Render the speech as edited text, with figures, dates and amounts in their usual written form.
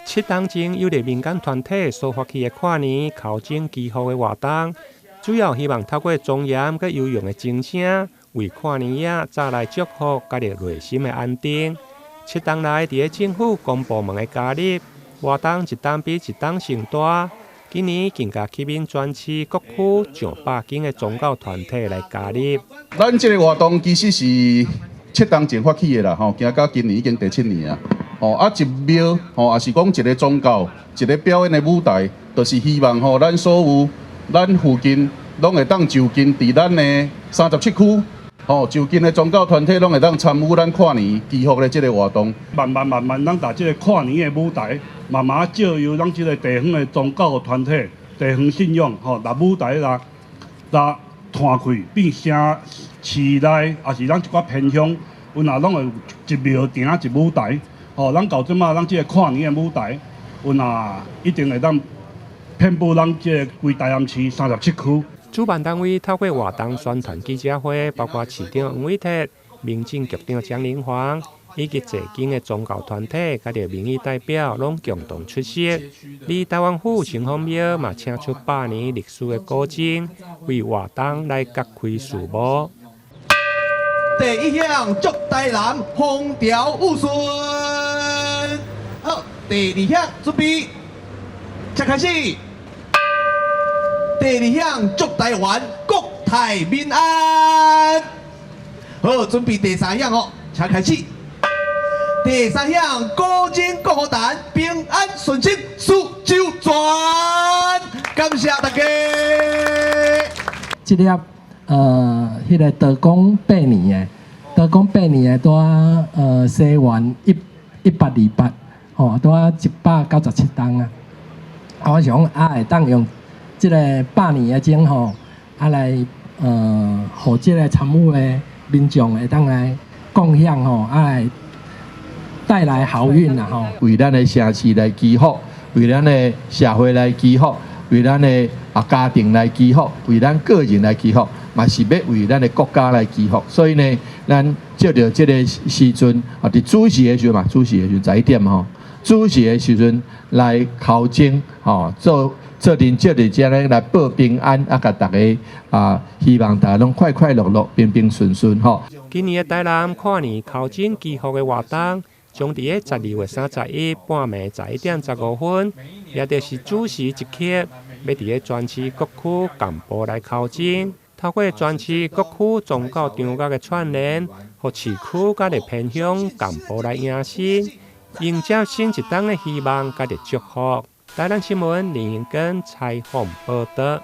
7冬前，由民間團體所發起的跨年敲鐘祈福的活動，主要希望透過莊嚴佮悠揚的鐘聲，為跨年夜帶來祝福，佮內心的安定。7冬來，佇咧政府公部門的加入，活動一冬比一冬盛大。今年更加吸引全市各區上百間的宗教團體來加入。咱這個活動其實是七冬前發起的啦，吼，行到今年已經第七年啊。吼啊，一廟吼，也是講一個宗教，一個表演的舞台，就是希望吼，咱所有咱附近攏會當就近佇咱的37區，吼，就近的宗教團體攏會當參與咱跨年祈福的這個活動。慢慢慢慢，咱共這個跨年的舞台，慢慢借由咱這個地方的宗教團體、地方信仰，吼，來舞台來來攤開，變城市內，抑是咱一寡偏鄉，阮也攏會有一廟埕一舞台，吼，咱到這馬，咱這個跨年的舞台，阮也一定會當遍佈咱這個規台南市37區。主辦單位透過活動宣傳記者會，包括市長黃偉哲、民政局長蔣玲芳，以及濟間的宗教團體，佮著民意代表，攏共同出席。而台灣府城隍廟嘛，請出百年歷史的古鐘，為活動來揭開序幕。第一響祝台南風調雨順。好，第二響準備，請開始。第二響祝台灣國泰民安。好，準備第三響哦，請開始。第三響，古鐘國和誕平安順心，事周全。感謝大家。這粒彼個道光八年的，道光八年的拄仔西元1828，吼，拄仔197冬啊。啊，我想講啊，會當用這個百年的鐘吼，啊來予這個參與的民眾會當來共享吼，啊來帶來好運啦吼。為咱的城市來祈福，為咱的社會來祈福，為咱的家庭來祈福，為咱個人來祈福，嘛是欲為咱的國家來祈福。所以呢，咱藉著這個時陣啊，佇子時的時陣嘛，子時的時陣11點吼，子時的時陣來敲鐘吼，做陣藉著這呢來報平安，啊，共大家啊，希望大家攏快快樂樂、平平順順吼。今年的台南跨年敲鐘祈福的活動，將佇咧12月31半暝11點15分，也就是子時一刻，欲佇咧全市各區同步來敲鐘，透過全市各區宗教場合的串聯，予市區佮偏鄉同步來迎新，迎接新一冬的希望佮祝福。台南新聞林英根採訪報導。